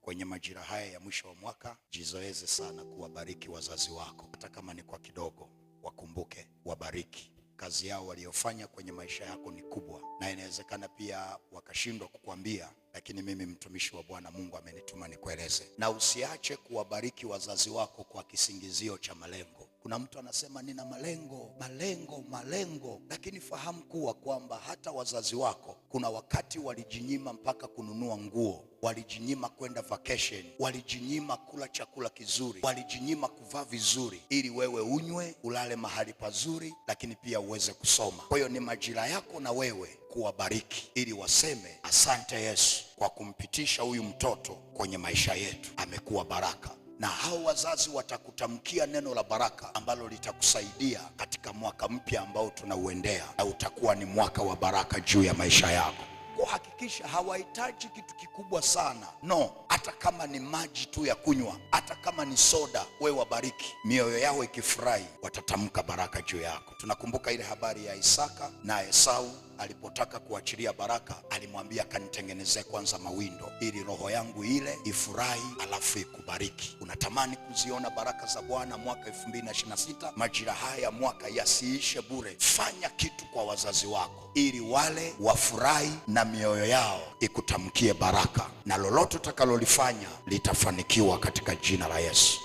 Kwenye majira haya ya mwisho wa mwaka, jizoeze sana kuwabariki wazazi wako, hata kama ni kwa kidogo, wakumbuke, wabariki. Kazi yao waliofanya kwenye maisha yako ni kubwa, na inawezekana pia wakashindwa kukuambia, lakini mimi mtumishi wa Bwana Mungu amenituma nikueleze. Na usiache kuwabariki wazazi wako kwa kisingizio cha malengo. Kuna mtu anasema nina malengo, malengo, malengo, lakini fahamu kuwa kwamba hata wazazi wako kuna wakati walijinyima mpaka kununua nguo, walijinyima kwenda vacation, walijinyima kula chakula kizuri, walijinyima kuvaa vizuri, ili wewe unywe, ulale mahali pazuri, lakini pia uweze kusoma. Kwa hiyo ni majira yako na wewe kuwabariki, ili waseme asante Yesu kwa kumpitisha huyu mtoto kwenye maisha yetu, amekuwa baraka na hao wazazi watakutamkia neno la baraka ambalo litakusaidia katika mwaka mpya ambao tunauendea, na utakuwa ni mwaka wa baraka juu ya maisha yako. Kuhakikisha hawahitaji kitu kikubwa sana, no, hata kama ni maji tu ya kunywa, hata kama ni soda, we wabariki, mioyo yao ikifurahi, watatamka baraka juu yako. Tunakumbuka ile habari ya Isaka na Esau alipotaka kuachilia baraka, alimwambia kanitengenezee kwanza mawindo ili roho yangu ile ifurahi, alafu ikubariki. Unatamani kuziona baraka za Bwana mwaka 2026? Majira haya ya mwaka yasiishe bure. Fanya kitu kwa wazazi wako ili wale wafurahi na mioyo yao ikutamkie baraka, na lolote utakalolifanya litafanikiwa katika jina la Yesu.